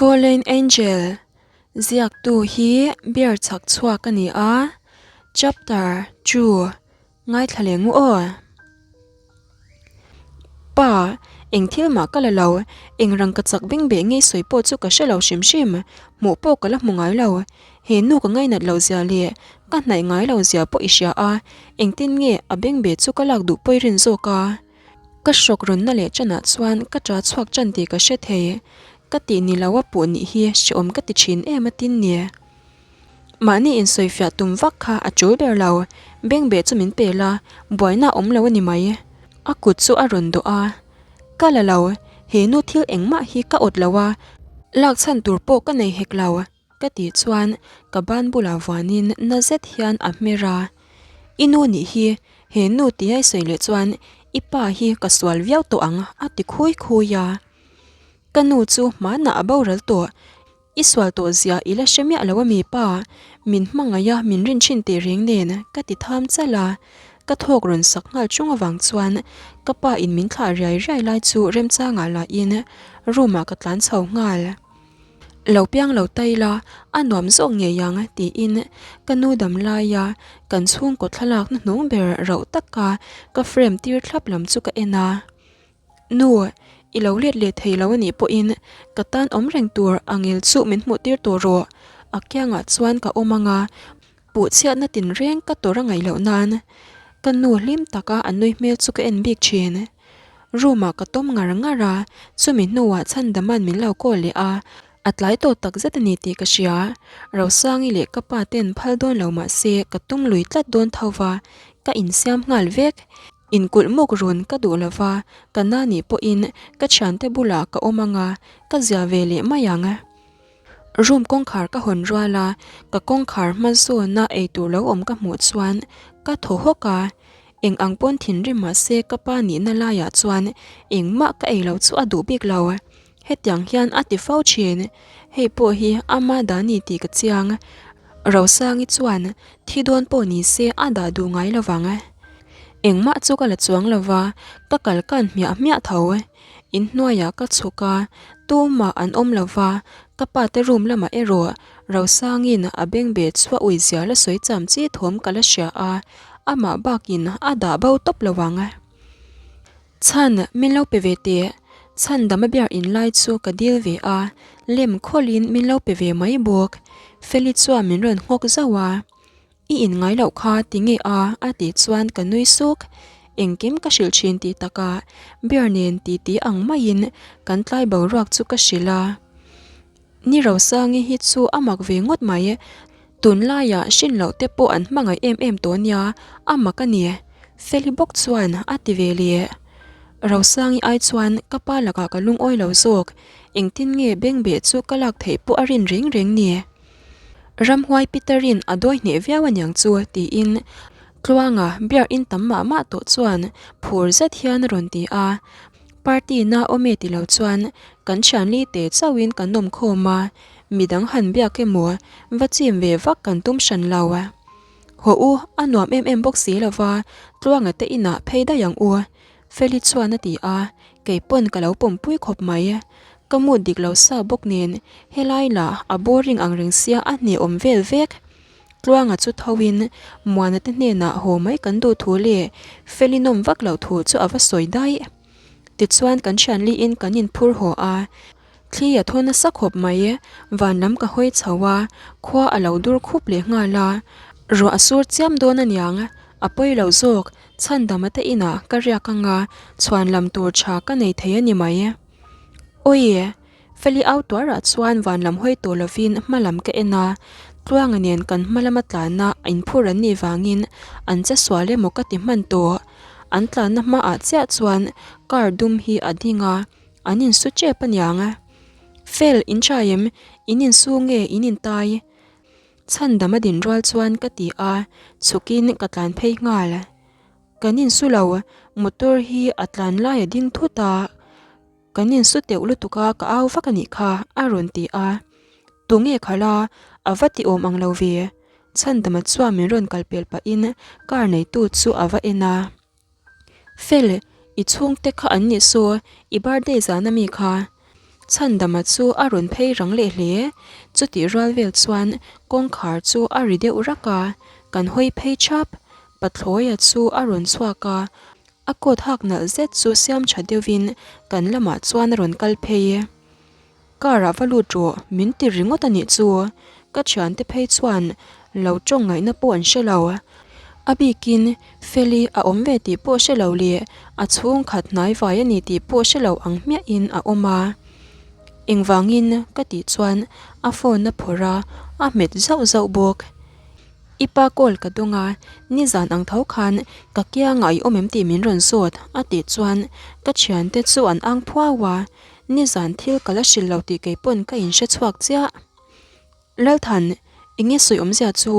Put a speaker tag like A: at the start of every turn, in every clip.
A: Fallen Angel ziaktu hi beer chhak chhuak a ni a, chapter chu ngaithla leh ngu aw. Pa, eng thil mah ka la lo, eng rang ka chak beng beh ngei sawi pawh chu ka hre lo hrim hrim, hmuh pawh ka la hmu ngai lo. He nu ka ngainat lo zia leh ka hnaih ngai lo zia pawh i hria a, engtin nge a beng beh chu ka lak duh pawi rin zawk a? Ka hrawk rawnna leh chanah chuan ka ṭa chhuak ṭan tih ka hre thei. Ka tih ni lo a puh nih hi hrehawm ka ti ṭhin em a tin ni. Mahni insawifiah tum vak kha a ṭul ber lo. Bengbeh chu min pel a, buaina a awm lo a ni mai. A kut chu a rawn dawh a. Ka la lo, he nu thil engmah hi ka awt lo a, lak chhan tur pawh ka nei hek lo. Ka tih chuan ka ban bulah vuanin na zet hian a hmer a, I nu nih hi, he nu tia i sawi leh chuan i pa hi ka sual viau tawh ang a ti khui khui a. Ka nu chu hmanah a boral tawh, i sual tawh zia i la hre miah lo a mi pa, min hmangaih a min rin thin teh reng nen ka ti tham chal a, ka thawk rawn sak nghal chung avang chuan ka pa in min thlah riai riai lai chu remchangah lahin room ah ka tlan chho nghal. Lo piang lo ta ila, a nuam zawk ngei ang tiin ka nu dam laia kan chhungkaw thlalak hnuhnung ber rauh taka ka frame tir thlap lam chu ka en a. Nu, i lo let leh thei lo anih pawhin ka tan awm reng tur angel chu min hmuh tir tawh rawh. A kiangah chuan ka awm ang a, puhchhiatna tinreng ka tawrh a ngaih loh nan ka nu hlim taka a nui hmel chu ka en bik thin. Room ah ka tawm ngar ngar a, chumi hnuah Chhandama'n min lo call leh a, a tlai tawh tak zet a ni tih ka hria. Rosangi leh ka pa ten phal dawn lo mah se ka tum lui tlat dawn tho va, ka insiam nghal vek. Inkulh muk run ka duh lo va, ka na nih pawhin ka thiante bulah ka awm ang a, ka zia ve leh mai ang. Room kawngkhar ka hawn rual a, ka kawngkhar hma zawna eitur lo awm ka hmuh chuan ka thaw hawk a, eng ang pawn thinrim mah se ka pa nihna laiah chuan engmah ka ei lo chu a duh bik lo. Hetiang hian a ti fo thin, hei pawh hi ama dah ni tih ka chiang. Rosangi chuan thi dawn pawh ni se a dah duh ngai lo vang. Engmah chu ka la chuang lo va, ka kal kan hmiah hmiah tho. Inhnuaiah ka chhuk a, tumah an awm lo va, ka pa te room lamah erawh Rosangin a bengbeh chu a ui zia la sawi cham chi thawm ka la hria a, amah bakin a dah bo tawp lo ang. Chhan min lo pe ve teh, chhan dam a biar in lai chu ka dil ve a, lem khawlhin min lo pe ve mai bawk. Feli chuan min rawn nghawk zauh a. I in ngai loh kha ti nge a? a tih chuan ka nui suk. Engkim ka hrilh thin tih takah beer nen ti ti ang maiin kan tlai boruak chu ka hrilh a. Ni Rosangi hi chu a mak ve ngawt mai. Tunlaiah hrin loh te pawh an hmangaih em em tawh nia, a mak a ni. Feli bawk chuan a ti ve leh. Rosangi ai chuan ka pa lakah ka lungawi lo zawk. Engtin nge bengbeh chu ka lak theih pawh a rin reng reng ni. Ramhuai Peter-in a dawi hneh viau aniang chu tiin Tluanga beer in tam mah mah tawh chuan phur zet hian a rawn ti a. Party na awm e ti lo chuan kan thianli te chauhin kan awm khawm a, midang han biak emaw va chim ve vak kan tum hran lo. Haw u, a nuam em em bawk si lova, Tluanga te inah phei daih ang u. Feli chuan a ti a, kei pawn ka lo pawmpui khawp mai. Ka mood dik lo sa bawk nen helai lah a boring ang reng sia a hne awm vel vek. Tluanga chu tho in Muana te hnenah haw mai kan duh thu leh Feli nawm vak loh thu chu a va sawi daih. Tichuan kan thianli in kan inphur haw a, thli a thaw nasa khawp mai. Van lam ka hawi chho a, khua a lo dur khup leh nghal a, ruah a sur chiam dawn aniang, a pawi lo zawk. Chhandama te inah ka riak anga chhuan lam tur tha ka nei thei a ni mai. Awi! Feli au tuarah chuan van lam hawi tawh lovin hma lam ka en a, Tluanga nen kan hma lama tlanna inphur an nih vangin an che sual emaw ka ti hman tawh. An tlanna hmaah chiah chuan car dum hi a ding a, an insu tep aniang. Fel, in tha em? In insu nge in intai? Chhandam a din rual chuan ka ti a, chhukin ka tlan phei nghal. Kan insu lo, motor hi a tlan lai a ding thut a, kan insu teuh lutuk a ka au vak a nih kha a rawn ti a. Tunge khalh a, a va ti awm ang lo ve. Chhandama chuan min rawn kal pel pahin car neitu chu a va en a. Fel, i chhungte kha an nih saw, i birthday zan ami kha. Chhandama chu a rawn phei rang leh hle. Chutih rual vel chuan kawngkhar chu a ri deuh rak a, kan hawi phei thap. Pathlawia chu a rawn chhuak a, a coat hak nalh zet chu siam tha deuhin kan lamah chuan a rawn kal phei. Car ah va lut rawh, min ti ringawt a nih chu. Ka thiante phei chuan lo tawng ngaihna pawh an hre lo. A bikin Feli a awm ve tih pawh hre lo leh a chhungkhat hnai vai a ni tih pawh hre lo ang hmiahin a awm a. Engvangin ka tih chuan a phone a phawrh a, a hmet zauh zauh bawk. I pa call ka dawng a, nizan ang tho khan ka kiangah i awm em tih min rawn zawt a tih chuan ka thiante chu an ang phuau a. Nizan thil ka la hrilh lo tih kei pawn ka inhre chhuak chiah. Lalthan, enge sawi awmzia chu?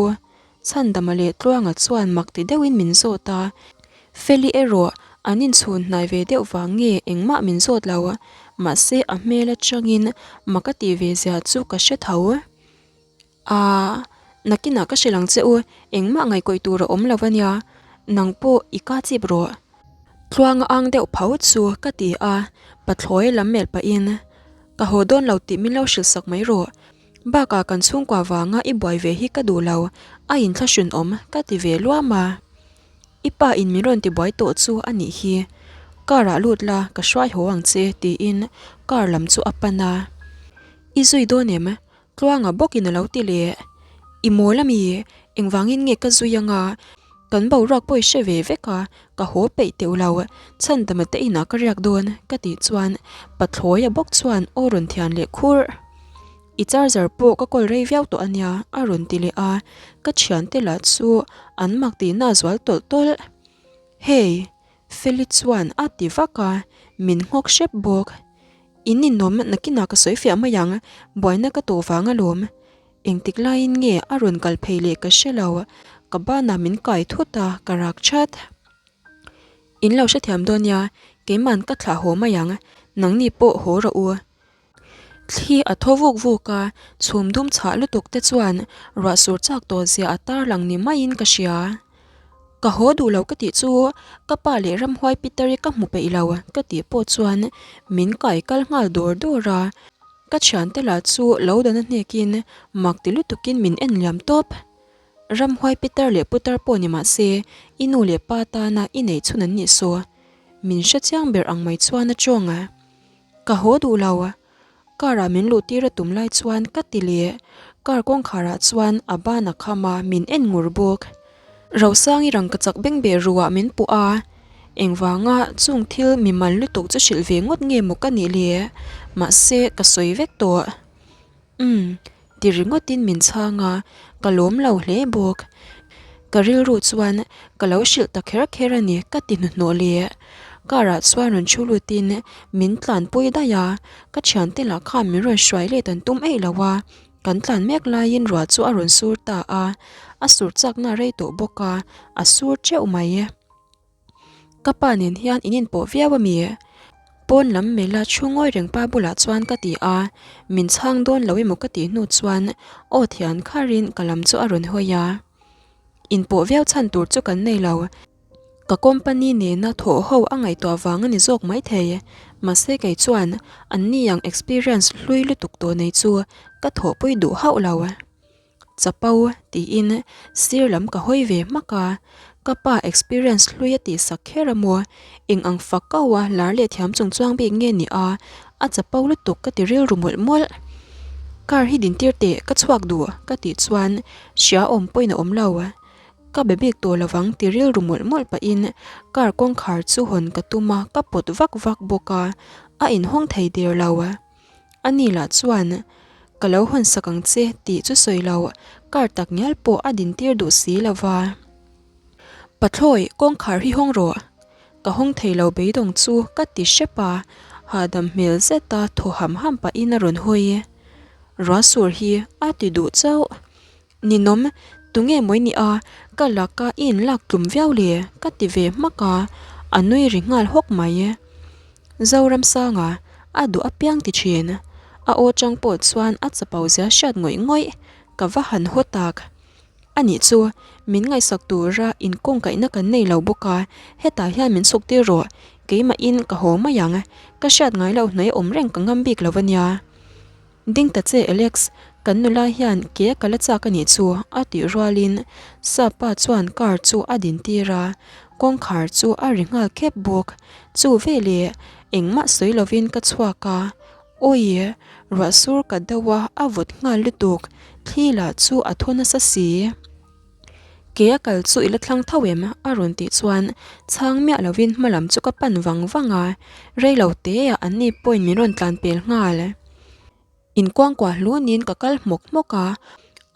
A: Chhandama leh Tluanga chuan mak ti deuhin min zawt a. Feli erawh an inchhun hnai ve deuh vang nge engmah min zawt lo. Mahse a hmel atangin mak a tih ve zia chu ka hre tho. Aaa, nakinah ka hrilh ang che u, engmah ngaihkawih tur a awm lo ania, nang pawh i ka chip rawh. Tluanga ang deuh phau chu ka ti a, pathlawi lam melh pahin, Ka haw dawn lo tih min lo hrilh sak mai rawh. Bakah kan chhungkua vanga i buai ve hi ka duh lo, a inthlahrun awm ka ti ve luam a. I pa in min rawn ti buai tawh chu a nih hi. Car ah lut la, ka hruai haw ang che tiin car lam chu a pan a. I zui dawn em? Tluanga bawkin a lo ti leh. I mawl ami? Engvangin nge ka zui anga? Kan boruak pawh i hre ve vek a, ka haw peih teuh lo. Chhandama te inah ka riak dawn ka tih chuan Pathlawia bawk chuan aw rawn thian leh khurh. I charger pawh ka kawl rei viau tawh ania a rawn ti leh a, ka thiante lah chu an mak tihna a zual tawlh tawlh. Hey! Feli chuan a ti vak a, min nghawk hrep bawk. In ninawm nakinah ka sawi fiah mai ang, buaina ka tawh vang alawm. Engtik laiin nge a rawn kal phei leh ka hre lo, ka banah min kai thut a, ka rak that. In lo hrethiam dawn nia, keiman ka thlah haw mai ang, nangni pawh haw rawh u. Thli a thaw vuk vuk a, chhum dum chhah lutuk te chuan ruah sur chak tawh zia a tarlang ni maiin ka hria. Ka haw duh lo ka tih chu ka pa leh ramhuai Peter i ka hmu peih lo ka tih pawh chuan min kai kal nghal dawr dawr a, ka thiante lah chu lo dan a hnekin mak ti lutukin min en liam tawp. Ramhuai Peter leh Putar pawh ni mah se i nu leh pa tana i neih chhun an nih saw min hrechiang ber ang mai chuan a tawng a. Ka haw duh lo. Car ah min luh tir a tum lai chuan ka ti leh. Car kawngkhar ah chuan a ban a kham a, min en ngur bawk. Rosangi rangkachak bengbeh ruh ah min puh a, engvanga chung thil mimal lutuk chu hrilh ve ngawt nge maw ka nih le? Mahse ka sawi vek tawh. Umm, ti ringawtin min chhang a, ka lawm lo hle bawk. Ka rilru chuan ka lo hrilh ta kher kher a ni ka ti hnuhnawh leh. Car ah chuan rawn thu lutin min tlanpui daih a, ka thiante lah khan min rawn hruai let an tum eih lo a, kan tlan mek laiin ruah chu a rawn sur ta a, a sur chakna a rei tawh bawk a, a sur teuh mai. Ka pa nen hian in inpawh viau a mi? Pawn lam mela thu ngawi reng pa bulah chuan ka ti a, min chhang dawn lo emaw ka tih hnu chuan aw thian kharin ka lam chu a rawn hawi a. Inpawh viau chhan tur chu kan nei lo. Ka company nena thawh ho a ngaihtuah vang a ni zawk maithei. Mahse kei chuan an ni ang experience hlui lutuk tawh nei chu ka thawhpui duh hauh lo. Chapo tiin sir lam ka hawi ve hmak a, ka pa experience hlui a tih sak kher a maw, eng ang fak kau a lar leh thiam chung chuang bik nge ni a, a chapo lutuk ka ti rilru mawlh mawlh. Car hi dintir teh ka chhuak duh ka tih chuan hria awm pawhin a awm lo. Ka be bik tawh lovang ti rilru mawlh mawlh pahin car kawngkhar chu hawn ka tum a, ka pawt vak vak bawk a, a inhawng thei der lo. A ni lah chuan, Ka lo hawn sak ang che tih chu sawi lo, car tak ngial pawh a din tir duh si lo va. Pathlawi, kawngkhar hi hawng rawh. Ka hawng thei lo beidawng chu ka ti hrep a, hahdam hmel zeta thaw ham ham pahin a rawn hawi. Ruahsur hi a ti duh chauh. Ninawm, tunge mawi ni a, ka laka i inlak tlum viau le? ka ti ve hmak a, a nui ri nghal hawk mai. Zoramsanga, a duh apiang ti thin. A aw chang pawh chuan a chapo zia hriat ngawih ngawih, ka va han haw tak. Anih chu, min ngaihsak tura inkawngkaihna kan nei lo bawk a, hetah hian min chhuk tir rawh. Keimahin ka haw mai ang, ka hriat ngai loh hnaih awm reng ka ngam bik lo a nia. Ding ta che Alex, kan nula hian ke a kal a chak a nih chu a tih rualin Sapa chuan car chu a din tir a, kawngkhar chu a ri nghal khep bawk. Chu veleh engmah sawi lovin ka chhuak a, Awi, ruah sur ka deuh a, a vawt nghal lutuk, thli lah chu a thaw nasa si. Ke a kal chu i la thlang tho em? a rawn tih chuan chhang miah lovin hma lam chu ka pan vang vang a, rei lo teah an ni pawhin min rawn tlan pel nghal. Inkuangkuah hlunin ka kal hmawk hmawk a,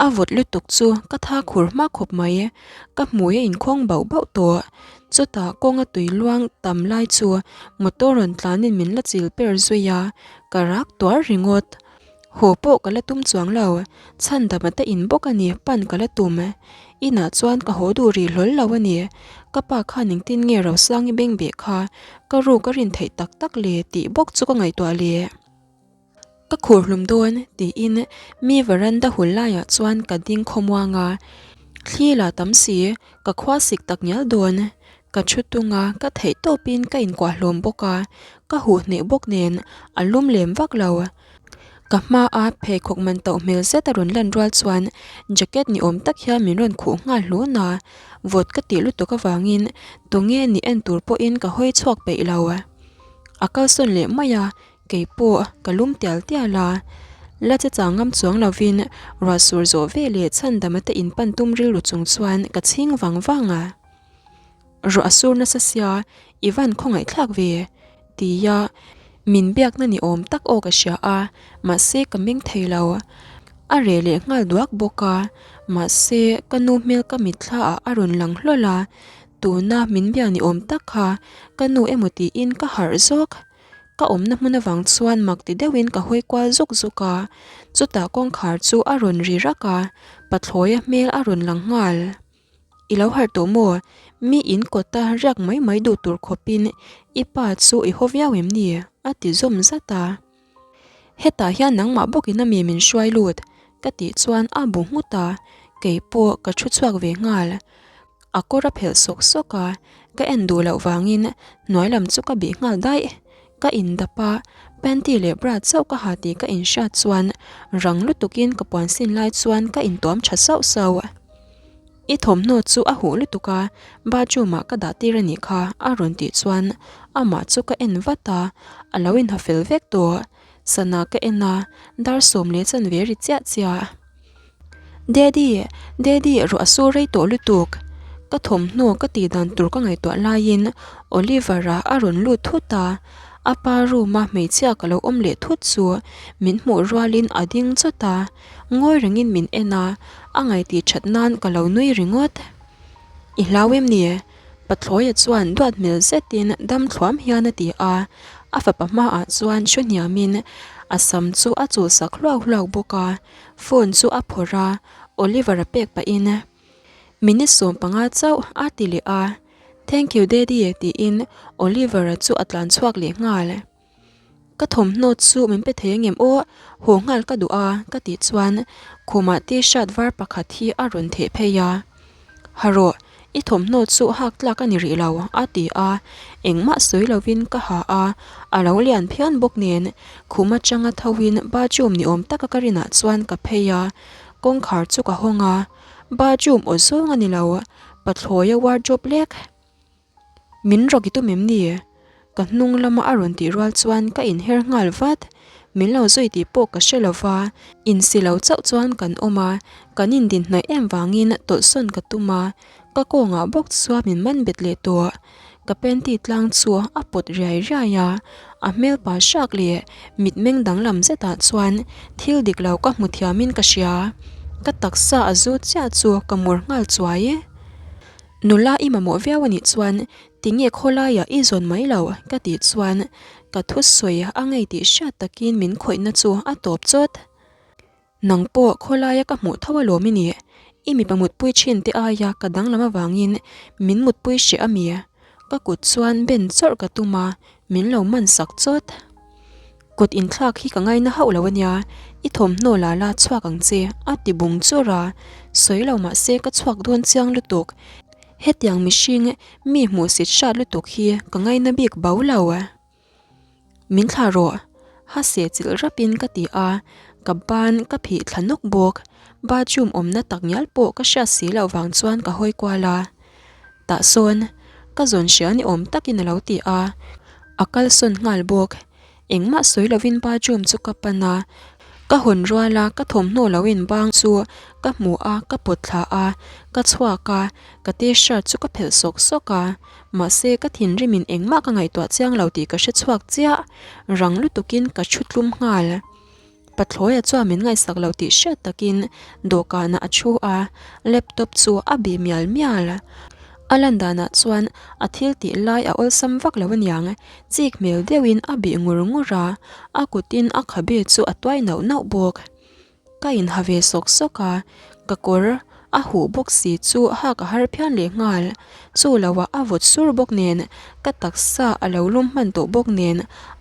A: a vawt lutuk chu ka tha khur hma khawp mai, ka hmui a inkhawng bauh bauh tawh. Chutah kawnga tui luang tam lai chu motor rawn tlanin min la chil per zui a, ka rak tuar ringawt. Haw pawh ka la tum chuang lo, chhandama te in bawk a ni, pan ka la tum. Inah chuan ka haw duh rih hlawl lo a ni. Ka pa khan engtin nge Rosangi bengbeh kha ka ru ka rin theih tak tak le tih bawk chu ka ngaihtuah le. Ka khur hlum dawn tiin mi varanda hul laiah chuan ka ding khawmuang a, thli la tam si, ka khua sik tak ngial dawn. Ka thu tung a, ka theih tawpin ka inkuah hlawm bawk a, ka huh hneh bawk nen a lum lem vak lo. Ka hmaa pheikhawk man tauh hmel zet a rawn lan rual chuan jacket ni awm tak hian min rawn khuh nghal hlun a, vawt ka tih lutuk avangin tunge ni en tur pawhin ka hawi chhuak peih lo. A kalsawn leh mai a, kei pawh ka lum tial tial a, la che chang ngam chuang lovin ruah sur zawh veleh chhandama te inpan tum rilru chung chuan ka chhing vang vang a. Ruah a sur nasa sia, i van khawngaih thlak ve, tia min biakna ni awm tak aw ka hria a, mahse ka meng thei lo. A reh leh nghal duak bawk a, mahse ka nu hmel ka mitthla ah a rawn lang hlawl a, tuna min bia ni awm tak kha ka nu emaw tiin ka harh zawk. Ka awmna hmun avang chuan mak ti deuhin ka hawi kual zuk zuk a, chutah kawngkhar chu a rawn ri rak a, pathlawia hmel a rawn lang nghal. I lo harh tawh maw? Mi in kawta riak mai mai duh tur khawpin i pa chu i haw viau em ni? a ti zawm zat a. Hetah hian nangmah bawkin a mi min hruai lut ka tih chuan a bu nghut a, kei pawh ka thu chhuak ve nghal. A kawr a phelh sawk sawk a, ka en duh loh vangin hnuai lam chu ka bih nghal daih. Ka indap a, panty leh bra chauh ka ha tih ka inhriat chuan rang lutukin ka puan sin lai chuan ka intuam tha sauh sauh. I thawmhnaw chu a huh lutuk a, bathroom ah ka dah tir a nih kha a rawn tih chuan amah chu ka en vat a, a lo inha fel vek tawh. Sana ka en a, dar 10 chanve ri chiah chiah. Daddy, Daddy ruah a sur rei tawh lutuk. Ka thawmhnaw ka tih dan tur ka ngaihtuah laiin Oliver-a a rawn lut thut a, a pa room-a hmeichhia ka lo awm leh thut chu min hmuh rualin a ding chawt a, ngawi rengin min en a, a ngaitih that nan ka lo nui ringawt. I hlau em ni? Pathlawia chuan duat hmel zetin dam thluam hian a ti a, a fapa hmaah chuan hru hniamin a sam chu a chulsak hluak hluak bawk a. Phone chu a phawrh a, Oliver a pek pahin, Minute 15 chauh a ti leh a, Thank you daddy tiin Oliver a chu a tlan chhuak leh nghal. Ka thawmhnaw chu min pe thei angem aw, haw nghal ka duh a ka tih chuan khumah t-shirt var pakhat hi a rawn theh phei a. Ha rawh, i thawmhnaw chu hak tlak a ni rih lo, a ti a. Engmah sawi lovin ka ha a, a lo lian phian bawk nen khum atanga thoin bathroom ni awm taka ka rinah chuan ka phei a, kawngkhar chu ka hawng a, bathroom aw zawng a ni lo, pathlawia wardrobe lek. Min rawk i tum em ni? Ka hnung lama a rawn tih rual chuan ka inher nghal vat. Min lo zui tih pawh ka hre lo va, insi lo chauh chuan kan awm a, kan indin hnaih em vangin tawlhsawn ka tum a, ka kawngah bawk chuan min man bet leh tawh. Ka panty tlang chu a pawt riai riai a, a hmel pa hrak leh mitmeng danglam zetah chuan thil dik lo ka hmu thiamin ka hria. Ka taksa a zu chiah chu ka mur nghal chuai. Nula i mamawh viau a nih chuan tinge khawlaiah i zawn mai lo ka tih chuan ka thusawi a ngei tih hriat takin min khawihna chu a tawp chawt. Nang pawh khawlaia ka hmuh tho alawm i nih, i mipa mutpui thin te aia ka danglam avangin min mutpui hreh a mi? Ka kut chuan ben chawrh ka tum a, min lo man sak chawt. Kut inthlak hi ka ngaina hauh lo ania, i thawmhnaw la la chhuak ang che, a ti bung chur a, sawi lo mahse ka chhuak dawn chiang lutuk. Hetiang mihring mi hmuhsit hrat lutuk hi ka ngaina bik bo lo. Min thlah rawh, ha seh chilh rapin ka ti a, ka ban ka phih thla nawk bawk. Bathroom awmna tak ngial pawh ka hriat si loh vang chuan ka hawi kual a. Tah sawn, ka zawn hria ni awm takin a lo ti a, a kalsawn nghal bawk. Engmah sawi lovin bathroom chu ka pan a, ka hawn rual a, ka thawmhnaw lo inbang chu ka hmu a, ka pawt thla a, ka chhuak a, ka t-shirt chu ka phelh sawk sawk a, mahse ka thinrimin engmah ka ngaihtuah chiang lo tih ka hre chhuak chiah, rang lutukin ka thu tlum nghal. Pathlawia chuan min ngaihsak lo tih hriat takin dawhkanah a thu a, laptop chu a bih mial mial. A lan danah chuan a thil tih lai a awlsam vak lo aniang, chik hmel deuhin a bih ngur ngur a, a kutin a khabe chu a tuai nauh nauh bawk. Ka inha ve sawk sawk a, ka kawr a huh bawk si chu hak a har phian leh nghal. Chu loah a vawt sur bawk nen, ka taksa a lo lum hman tawh bawk nen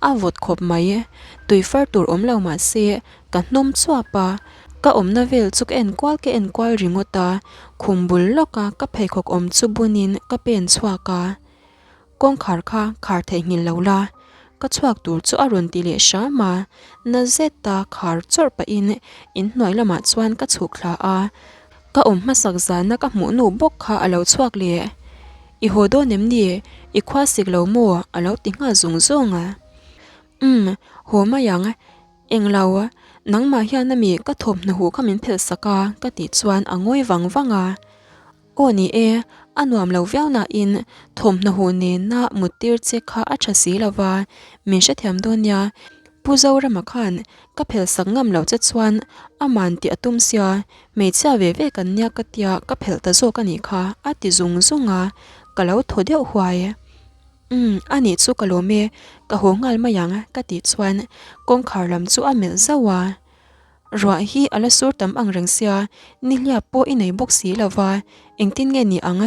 A: a vawt khawp mai. Tui far tur awm lo mah se ka hnawm chuap a, ka awmna vel chu ka en kual ka en kual ringawt a, khum bul lawka ka pheikhawk awm chu bunin ka pen chhuak a. Kawngkhar kha khar theihnghilh lo la, ka chhuak tur chu a rawn ti leh hram a, na zeta khar chawrh pahin inhnuai lamah chuan ka chhuk thla a, ka awm hmasak zana ka hmuh nu bawk kha a lo chhuak leh. I haw dawn em ni? I khua sik lo maw? a lo ti nghal zung zung a. Umm, haw mai ang, englo, nangmah hian ami ka thawmhnaw huh kha min phelh sak a ka tih chuan a ngawi vang vang a. Aw ni e, a nuam lo viau nain thawmhnaw huh nena mut tir che kha a tha si lo va, min hrethiam dawn nia. Pu Zorama khan ka phelh sak ngam loh che chuan aman tih a tum sia, hmeichhia ve ve kan nia ka tia ka phelh ta zawk a nih kha a ti zung zung a, ka lo thaw deuh huai. Umm, a nih chu ka lawm e, ka haw nghal mai ang ka tih chuan kawngkhar lam chu a melh zauh a. Ruah hi a la sur tam ang reng sia, nihliap pawh i nei bawk si lo va, engtin nge ni ang?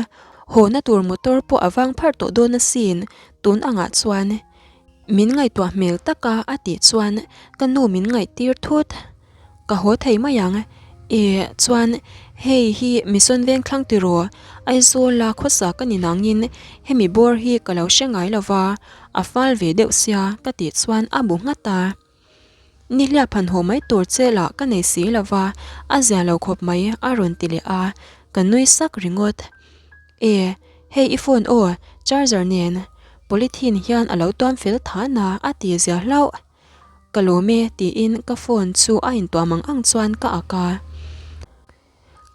A: Hawna tur motor pawh a vang pharh tawh dawn asin, tun angah chuan. Min ngaihtuah hmel taka a tih chuan ka nu min ngaihtir thut. Ka haw thei mai ang. E, chuan hei hi Mission Vengthlang tiraw? Aizawla khawsa ka ni nangin hemi bawr hi ka lo hre ngai lo va, a fal ve deuh sia ka tih chuan a bu nghat a. Nihliap han haw mai tur che lah ka nei si lo va, a zia lo khawp mai a rawn ti leh a, ka nui sak ringawt. E, hei i phone aw, charger nen polythene hian a lo tuam fel than a a ti zia hlauh. Ka lawm e tiin ka phone chu a intuam ang ang chuan ka ak a.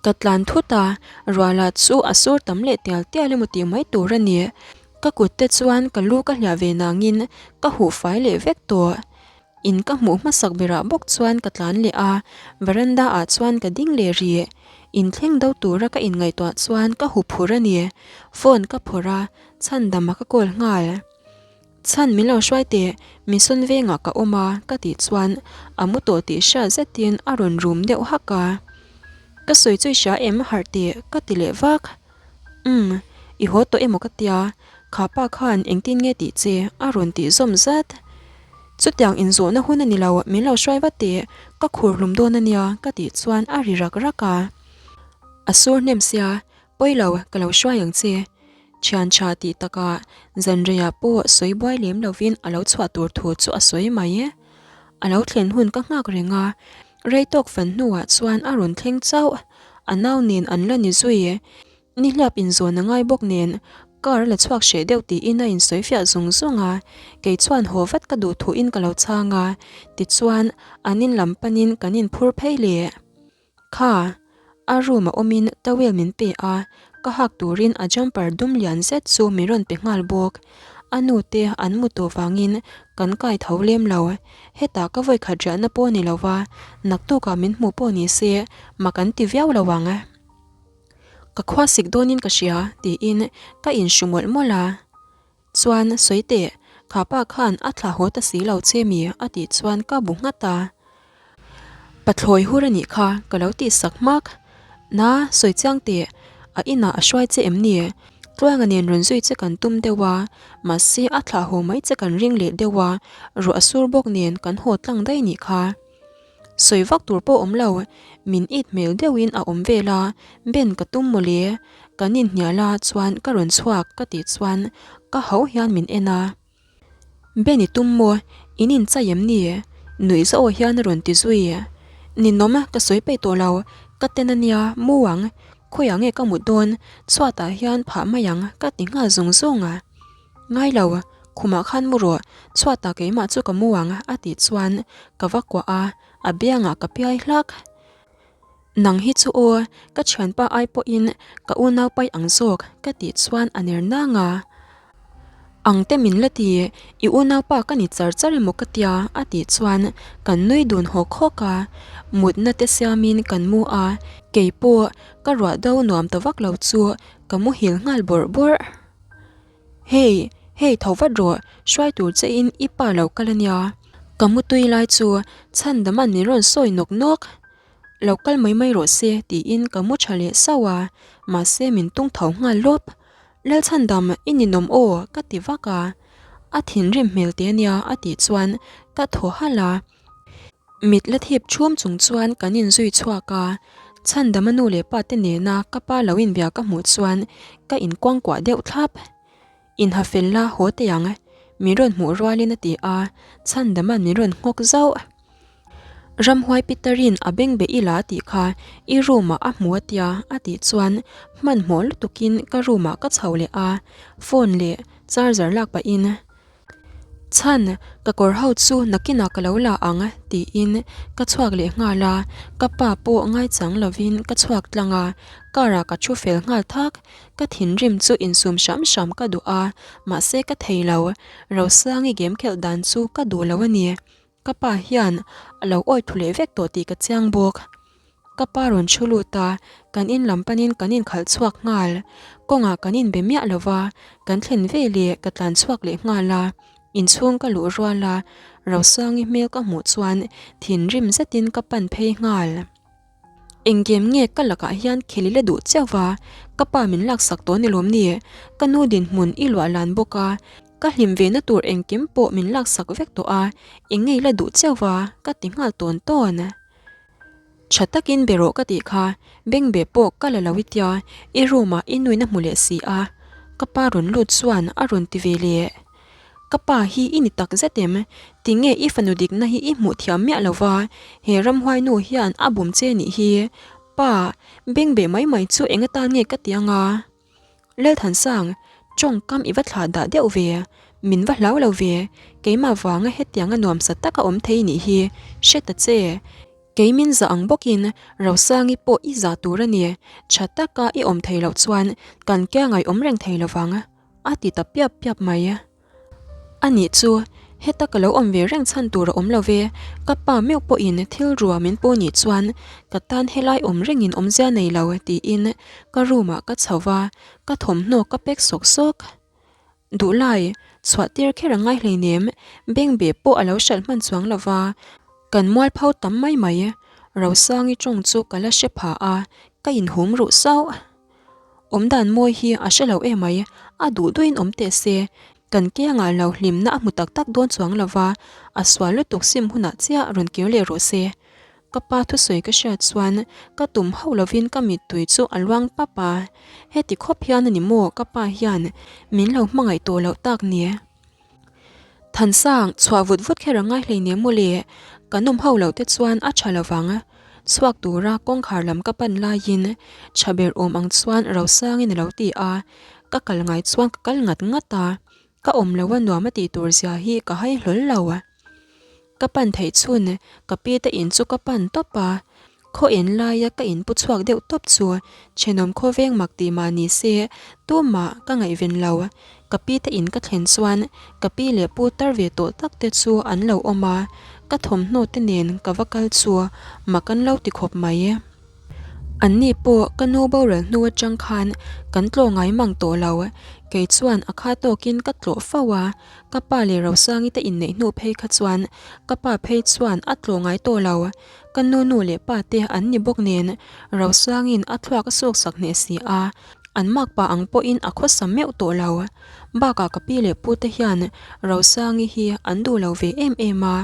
A: Ka tlan thut a, ruahlah chu a sur tam leh tial tial emaw tih mai tur a ni. Ka kut te chuan ka lu ka hliah ve nangin ka huh fai leh vek tawh. In ka hmuh hmasak berah bawk chuan ka tlan leh a, veranda ah chuan ka ding leh rih. Inthleng do tura ka inngaihtuah chuan ka huh phur a ni. Phone ka phawrh a, chhandam a ka call nghal. Chhan min lo hruai teh, Mission vengah ka awm a ka tih chuan a mu tawh tih hriat zetin a rawn rum deuh hak a. Ka sawi chu i hria em harh teh ka ti leh vak. Umm, i haw tawh emaw ka tia, kha pa khan engtin nge tih che a rawn tih zawm zat. Chutiang inzawhna hun a ni lo, min lo hruai vat teh, ka khur hlum dawn a nia ka tih chuan a ri rak rak a. A sur hnem sia, pawi lo ka lo hruai ang che. Thian tha tih takah zanreiah pawh sawi buai lem lovin a lo chhuah tur thu chu a sawi mai. A lo thlen hun ka nghak reng a, rei tawk fan hnuah chuan a rawn thleng chauh. A nau nen an la ni zui. Nihliap inzawn a ngai bawk nen car a la chhuak hreh deuh tiin a insawi fiah zung zung a, kei chuan haw vat ka duh thuin ka lo chhang a, tichuan an in lam panin kan inphur phei leh. Kha, a room a awmin towel min pe a, ka hak turin a jumper dum lian zet chu min rawn pe nghal bawk. A nu te an mu tawh vangin kan kai tho lem lo. Hetah ka vawikhat riahna pawh ni lo va, naktukah min hmuh pawh ni se mak an ti viau lo ang. Ka khua sik dawnin ka hria tiin ka inhru mawlh mawlh a. Chuan sawi teh, kha pa khan a thla haw ta si lo che mi a tih chuan ka bu nghat a. Pathlawi hur a nih kha ka lo tih sak hmak. Na, sawi chiang teh, a inah a hruai che em ni? Tluanga nen rawn zui che kan tum deuh a, mahse a thlah haw mai che kan ring leh deuh a, ruah a sur bawk nen kan haw tlang daih nih kha. Sawi vak tur pawh awm lo, min it hmel deuhin a awm vel a, Ben ka tum mawle. Kan inhnial a chuan ka rawn chhuak ka tih chuan ka ho hian min en a. Ben i tum maw? In inchai em ni? Nuih zawh hian a rawn ti zui. Ninawm ka sawi peih tawh lo, ka ten a nia, mu ang, khawiah nge ka mut dawn, chhuatah hian phah mai ang ka ti nghal zung zung a. Ngai lo, khumah khan mu rawh, chhuatah keimah chu ka mu ang a tih chuan ka va kuah a, a biangah ka piai hlak. Nang hi chu aw, ka thianpa ai pawhin ka unau pai ang zawk ka tih chuan a ner nang a. Ang te min la ti, i unaupa ka ni char char emaw ka tia a tih chuan kan nui dun hawk hawk a. Mutna te siamin kan mu a, keipawh ka ruah do nuam ta vak lo chu ka muhil nghal bawrh bawrh. Hey, hey tho vat rawh, hruai tur che in i pa lo kal a nia. Ka mutui lai chu chhandam an min rawn sawi nawk nawk. Lo kal mai mai rawh se tiin ka mu tha leh sauh a, mahse min tung tho nghal lawp. Lalchhandam i ninawm aw ka ti vak a, a thinrim hmel te ania a tih chuan ka thaw halh a. Mit la thip chhum chung chuan kan inzui chhuak a, Chhandama nu leh pa te nena ka pa lo inbia ka hmuh chuan ka inkuangkuah deuh thlap. Inha fel la haw teh ang, min rawn hmuh rualin a ti a, Chhandama'n min rawn nghawk zauh. Ramhuai Peterin a beng be ila tih kha i room ah a hmu a tia a tih chuan hmanhmawh lutukin ka room ah ka chho leh a, phone leh charger lak pahin Chhan, ka kawr ho chu nakinah ka lo la ang tiin ka chhuak leh nghal a, ka pa pawh ngaichang lovin ka chhuak tlang a, car ah ka thu fel nghal thak. Ka thinrim chu insum hram hram ka duh a, mahse ka thei lo. Rosangi game khelh dan chu ka duh lo a ni. Ka pa hian a lo awi thu leh vek tawh tih ka chiang bawk. Ka pa rawn thu lut a, kan in lam panin kan inkhalh chhuak nghal. Kawngah kan inbe miah lo va, kan thlen ve leh ka tlan chhuak leh nghal a. Inchhung ka luh rual a, Rosangi hmel ka hmuh chuan thinrim zetin ka pan phei nghal. Engkem nge ka lakah hian khel i la duh chiau va, ka pa min laksak tawh ni lawm ni? Ka nu dinhmun i luah lan bawk a, ka hlim ve na tur engkim pawh min laksak vek tawh a, eng nge i la duh chiau va? ka ti nghal tawn tawn. Tha takin be rawh ka tih kha, bengbeh pawh ka la lo i tia, i room ah i nuin a hmu leh si a, ka pa rawn lut chuan a rawn ti ve leh. Ka pa hi i ni tak zet em? Tinge i fanu dikna hi i hmuh thiam miah lo va, he ramhuai nu hian a bum che nih hi. Pa, bengbeh mai mai chu eng atan nge ka ti anga? Lalthansang, tawngkam i va thlah dah deuh ve, min va hlau lo ve, keimah vanga hetianga nuamsa taka awm thei nih hi hre ta che. Kei min zah ang bawkin Rosangi pawh i zah tur a ni, tha taka i awm thei loh chuan kan kia ngaihawm reng thei lovang, a ti ta piap piap mai. A nih chu, heta ka lo awm ve reng chhan tur a awm lo ve, ka pa meuh pawhin thil rua min pu nih chuan ka tan helai awm rengin awmzia nei lo tiin ka room ah ka chho va, ka thawmhnaw ka pack sawk sawk. Duhlai, chhuah tir kher a ngai hleinem, bengbeh pawh a lo hralh hman chuang lo va, kan mualpho tam mai mai. Rosangi tawng chu ka la hre pha a, ka inhum ruh sauh. Awmdan mawi hi a hre lo emai, a duh duhin awm teh se. Kan kiangah lo hlimna a hmu tak tak dawn chuang lo va, a sual lutuk sim hunah chiah rawn kir leh rawh se. Ka pa thusawi ka hriat chuan ka tum hauh lovin ka mittui chu a luang pap a, heti khawp hian a ni maw ka pa hian min lo hmangaih tawh loh tak ni? Thansang, chhuah vut vut kher a ngai hleinem maw le, kan awm hauh loh te chuan a tha lovang. Chhuak tura kawngkhar lam ka pan laiin tha ber awm ang chuan Rosangin a lo ti a, ka kal ngai chuan ka kal ngat ngat a, ka awm lo a nuam a tih tur zia hi ka hai hlawl lo. Ka pan theih chhun ka pi te in chu ka pan tawp a, khaw en laia ka in pu chhuak deuh tawp chu thenawm khawveng mak tih mah ni se tumah ka ngaihven lo. Ka pi te in ka thlen chuan ka pi leh pu tar ve tawh tak te chu an lo awm a, ka thawmhnaw te nen ka va kal chu mak an lo ti khawp mai. An ni pawh ka nu boral hnu atang khan kan tlawh ngai mang tawh lo, kei chuan a kha tawkin ka tlawh fo a, Ka pa leh Rosangi te inneih hnu phei kha chuan ka pa phei chuan a tlawh ngai tawh lo. Ka nu nu leh pa te an ni bawk nen Rosangi'n a thluak a suk sak hneh si a, an mak pa ang pawhin a khawsa meuh tawh lo. Bakah ka pi leh pu te hian Rosangi hi an duh lo ve em em a,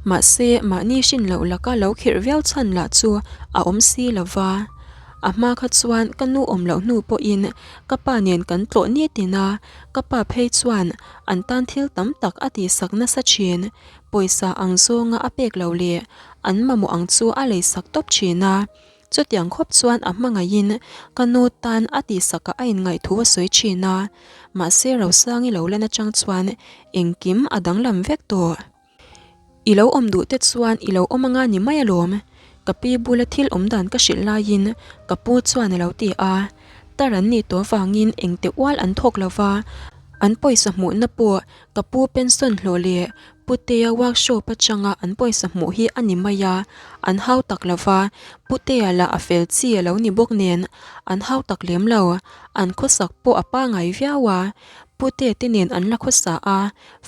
A: mahse mahni hrin loh laka lo khirh viau chhan lah chu a awm si lo va. A hma kha chuan ka nu awm loh hnu pawhin ka pa nen kan tlawh nitin a, ka pa phei chuan an tan thil tam tak a tihsak nasa thin. Pawisa ang zawnga a pek lo leh an mamawh ang chu a leisak tawp thin a. Chutiang khawp chuan a hmangaihin ka nu tan a tihsakah a inngaih thu a sawi thin a, mahse Rosangi lo lan atang chuan engkim a danglam vek tawh. I lo awm duh te chuan i lo awm anga ni mai alawm, ka pi bula thil awm dan ka hrilh laiin ka pu chuan a lo ti a. Tar an nih tawh avangin engte ual an thawk lo va, an pawisa hmuhna pawh ka pu pension hlawh leh Putea workshop atanga an pawisa hmuh hi a ni mai a, an hau tak lo va, Putea lah a fel chi a lo ni bawk nen an hau tak lem lo, an khawsak pawh a pangai viau a, Putea te nen an la khawsa a,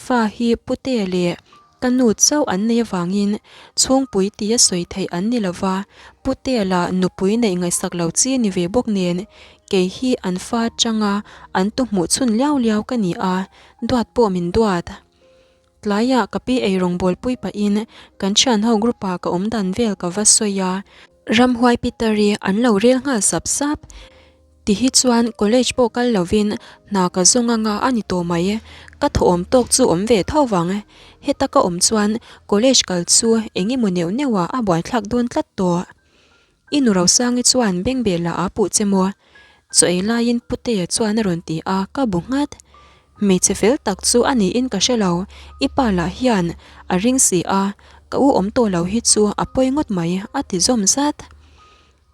A: Fa hi Putea leh ka nu chauh an nei avangin chhungpui tia sawi theih an ni lova, Putea lah nupui neih ngaihsak lo chi ni ve bawk nen kei hi an fa atanga an tu hmuh chhun liau liau ka ni a, duat pawh min duat. Tlaiah ka pi ei rawngbawlpui pahin kan thianho group ah ka awm dan vel ka va sawi a, Ramhuai Peter i an lo rel nghal sap sap. Ti hi chuan college pawh kal lovin hna ka zawng anga a ni tawh mai. Ka thawhawm tawk chu awm ve tho vang. Heta ka awm chuan college kal chu eng emaw neuh neuh ah a buaithlak dawn tlat tawh. I nu Rosangi chuan bengbeh lah aa puh che maw? Chaw ei laiin Putea chuan a rawn ti a, ka bu nghat. Hmeichhe fel tak chu a niin ka hre lo, i pa lah hian a ring si a, ka u awm tawh lo hi chu a pawi ngawt mai a ti zawm zat.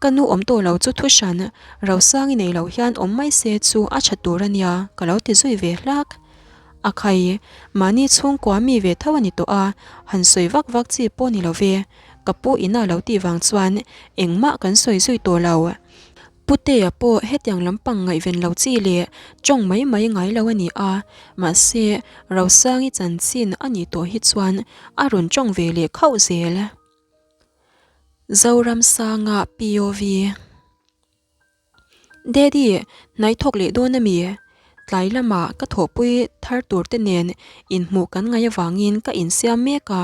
A: Ka nu awm tawh lo chu thu hran, Rosangi nei lo hian awm mai se chu a tha tur a nia ka lo ti zui ve hlak. A khai, mahni chhungkua mi ve tho a ni tawh a, han sawi vak vak chi pawh ni lo ve, ka pu ina lo tih vang chuan engmah kan sawi zui tawh lo. Putea pawh hetiang lampang ngaihven lo chi leh tawng mai mai ngai lo a ni a, mahse Rosangi chanchin a nih tawh hi chuan a rawn tawng ve leh khauh zel. Zoramsanga POV. Daddy, hnai thawk leh dawn a mi? Tlai lamah ka thawhpui thar tur te nen inhmuh kan ngaih avangin ka insiam mek a,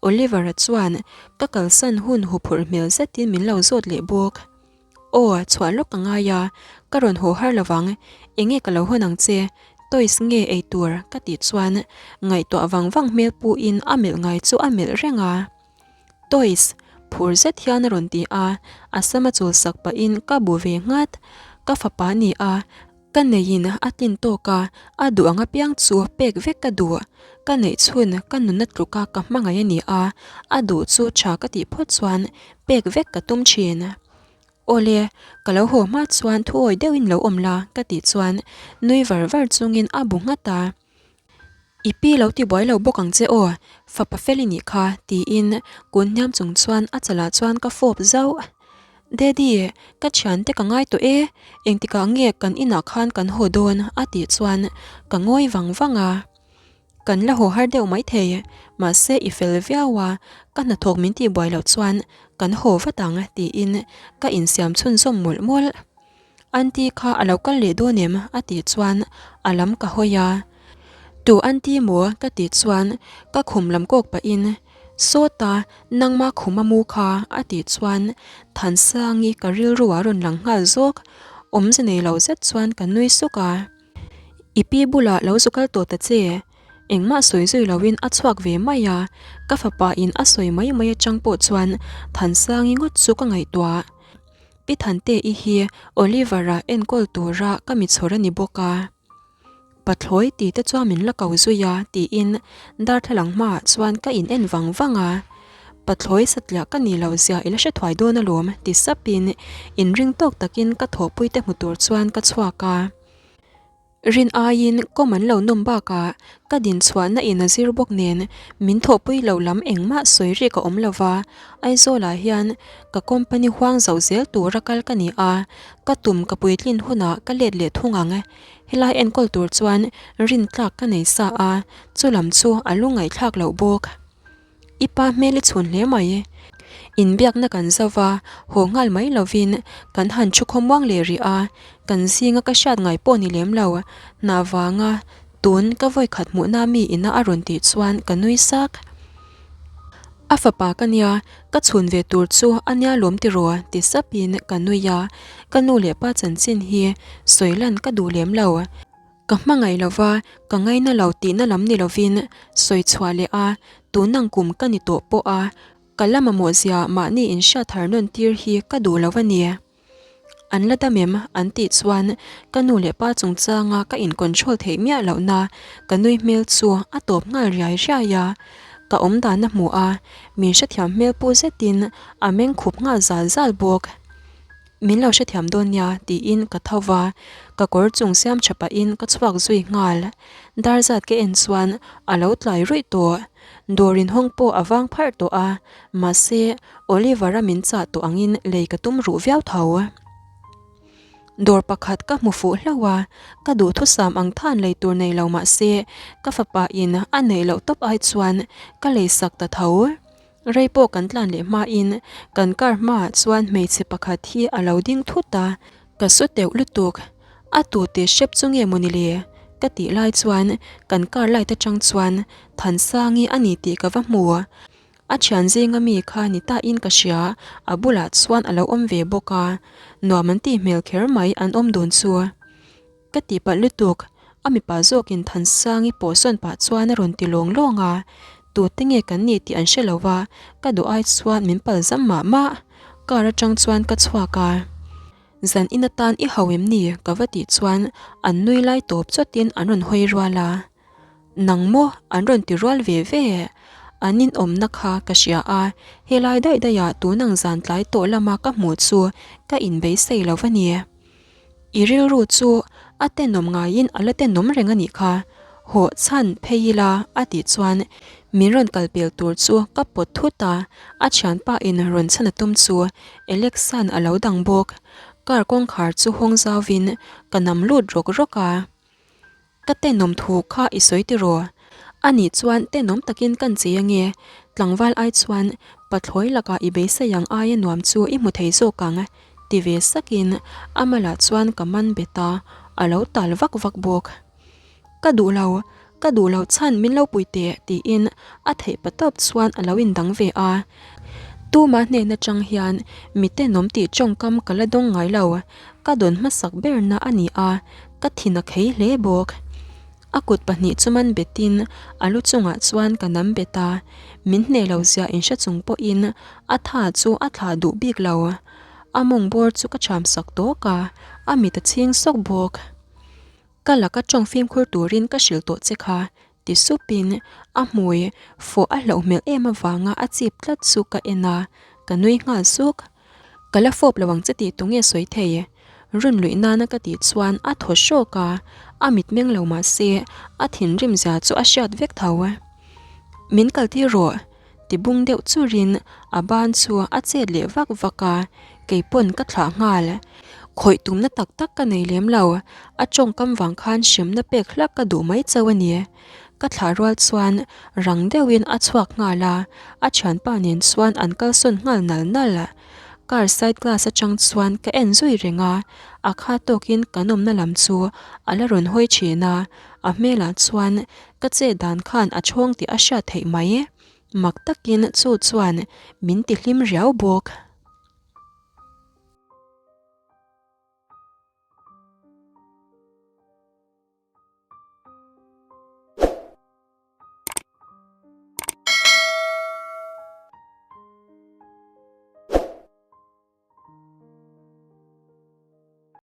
A: Oliver-a chuan ka kalsan hun huphurh hmel zetin min lo zawt leh bawk. Aw, chhuah lawk ka ngai a, ka rawn haw har lovang, enge ka lo hawn ang che, toys nge ei tur ka tih chuan ngaihtuah vang vang hmel puin a melh ngai chu a melh reng a. Toys! Phur zet hian a rawn ti a, a sam a chul sak pahin ka bu ve nghat. Ka fapa ni a, ka neihin a tlin tawk a, a duh ang apiang chu pek vek ka duh. Ka neih chhun ka nunna tluka ka hmangaih a ni a, a duh chu tha ka tih phawt chuan pek vek ka tum thin. Awle, ka lo haw hma chuan thuawi deuhin lo awm la ka tih chuan nui var var chungin a bu nghat a. I pi lo ti buai lo bawk ang che aw, fapa fel i nih kha, tiin kun hniam chung chuan a chalah chuan ka fawp zauh. Daddy, ka thiante ka ngai tawh e, engtikah nge kan inah khan kan haw dawn? a tih chuan ka ngawi vang vang a. Kan la haw har deuh maithei, mahse i fel viau a, ka hnathawk min tih buai loh chuan kan haw vat ang, tiin ka insiam chhunzawm mawlh mawlh. Aunty kha a lo kal leh dawn em? a tih chuan a lam ka hawi a. Tu aunty maw? ka tih chuan ka khum lam kawk pahin Sawta nangma khum a mu kha a tih chuan Thansangi ka rilru ah rawn lang nghal zawk. Awmze nei lo zet chuan ka nui suk a. I pi bulah lo zu kal tawh ta che. Engmah sawi zui loin a chhuak ve mai a, ka fapa in a sawi mai mai atang pawh chuan Thansangi ngawt chu ka ngaihtuah. Pi Thante-i hi Oliver-a enkawl tura ka mi chhawr a ni bawk a. Pathlawi ti te chuan min la ko zui a tiin darthlalang hmaah chuan ka in en vang vang a. Pathlawi satliah ka nih loh zia i la hre thuai dawn alawm ti sapin inring tawk takin ka thawhpui te hmu tur chuan ka chhuak a. Rin aiin kawm an lo nawm bakah ka din chhuahna in a zir bawk nen min thawhpui loh lam engmah sawi rik a awm lo va, Aizawlah hian ka company huang zoh zel tura kal ka ni a, ka tum ka puitlin hunah ka let leh thung ang. Helai enkawl tur chuan rin tlak ka nei sa a, chulam chu a lungngaihthlak loh bawk. I pa hmel i chhun hle mai. Inbiakna kan zo va, haw nghal mai lovin kan han thu khawmuang leh rih a, kan zinga ka hriat ngai pawh ni lem lo. Hna vanga tun ka vawikhat hmuhna mi ina a rawn tih chuan ka nui sak. A fapa ka nia, ka chhun ve tur chu a nia lawm tiraw ti sapin ka nui a, ka nu leh pa chanchin hi sawi lan ka duh lem lo. Ka hmangaih lova, ka ngaina lo tihna lam ni lovin sawi chhuah leh a, tunang kum ka ni tawh pawh a, ka la mamawh zia mahni inhriat thar nawn tir hi ka duh lo a ni. An la dam em? An tih chuan ka nu leh pa chungchanga ka in control theih miah lohna ka nui hmel chu a tawp nghal riai riai a. Ka awm dan a hmu a, min hrethiam hmel pu zetin a meng khup nghal zal zal bawk. Min lo hrethiam dawn nia tiin ka tho va, ka kawr chung siam tha pahin ka chhuak zui nghal. Dar zat ka en chuan a lo tlai ruih tawh. Dawr inhawng pawh a vang pharh tawh a, mahse Oliver-a min chah tawh angin lei ka tum ruh viau tho. Dawr pakhat ka hmu fuh hlauh a, ka duhthusam ang than lei tur nei lo mah se ka fapa in a neih loh tawp ai chuan ka lei sak ta tho. Rei pawh kan tlan leh hmain kan car hmaah chuan hmeichhe pakhat hi a lo ding thut a, ka su teuh lutuk. A tu teh hrep chu nge mawni le? Ka tih lai chuan kan car light atang chuan Thansangi a ni tih ka va hmu. A thian zinga mi kha ni ta in ka hria, a bulah chuan a lo awm ve bawk a, nuam an tih hmel kher mai an awm dun chu. Ka tih palh lutuk, a mipa zawkin Thansangi pawh sawn pah chuan a rawn ti lawng lawng a, tute nge kan nih tih an hre lo va, ka duh ai chuan min pal zam mah mah. Car atang chuan ka chhuak a. Zan in atan i hau em ni? Ka va tih chuan an nui lai tawp chawtin an rawn hawi rual a. Nang maw? An rawn ti rual ve ve. An inawmna kha ka hria a, helai daih daihah tun ang zan tlai tawh lama ka hmuh chu ka inbeisei lo va ni. I rilru chu a tenawm ngaiin a la tenawm reng a nih kha. Hawh chhan phei ila a tih chuan min rawn kal pel tur chu ka pawt thut a, a thianpa in rawn chhan a tum chu Alexa'n a lo dang bawk. Car kawngkhar chu hawng zauvin ka nam lut rawk rawk a. Ka tenawm thu kha i sawi tiraw? A nih chuan tenawm takin kan chei ange, tlangval ai chuan pathlawi lakah i beisei ang aia nuam chu i hmu thei zawk ang, ti ve sakin a malah chuan ka man bet a, a lo tal vak vak bawk. Ka duh lo, ka duh lo chhan min lo pui teh tiin a theih pa tawp chuan a lo indang ve a. Tuma hnen atang hian mi tenawm tih tawngkam ka la dawng ngai lo, ka dawn hmasak berna a ni a, ka thin a khei hle bawk. A kut pahnih chu man betin a lu chungah chuan ka nam bet a, min hneh lo zia inhre chung pawhin a tha chu a thlah duh bik lo. A mawng bawr chu ka cham sak tawk a, a mit a chhing sawk bawk. Ka laka tawng fimkhur turin ka hrilh tawh che kha, ti supin a hmui fawh a hlauh hmel em avanga a chip tlat chu ka en a, ka nui nghal suk. Ka la fawp lo ang che tih tunge sawi thei? Run luih nana ka tih chuan a thaw hrawk a, a mitmeng lo mah se a thinrim zia chu a hriat vek tho. Min kaltir rawh. Ti bung deuh churin a ban chu a chet leh vak vak a, kei pawn ka thlah nghal. Khawih tumna tak tak ka nei lem lo, a tawngkam vang khan hremna pek hlak ka duh mai chauh a ni. Ka thlah rual chuan rang deuhin a chhuak nghal a, a thianpa nen chuan an kalsawn nghal nal nal. Car side glass atang chuan ka en zui reng a, a kha tawkin kan awmna lam chu a la rawn hawi thin a, a hmelah chuan Ka chet dan khan a chhawng tih a hriat theih mai. Mak takin chu chuan min ti hlim riau bawk.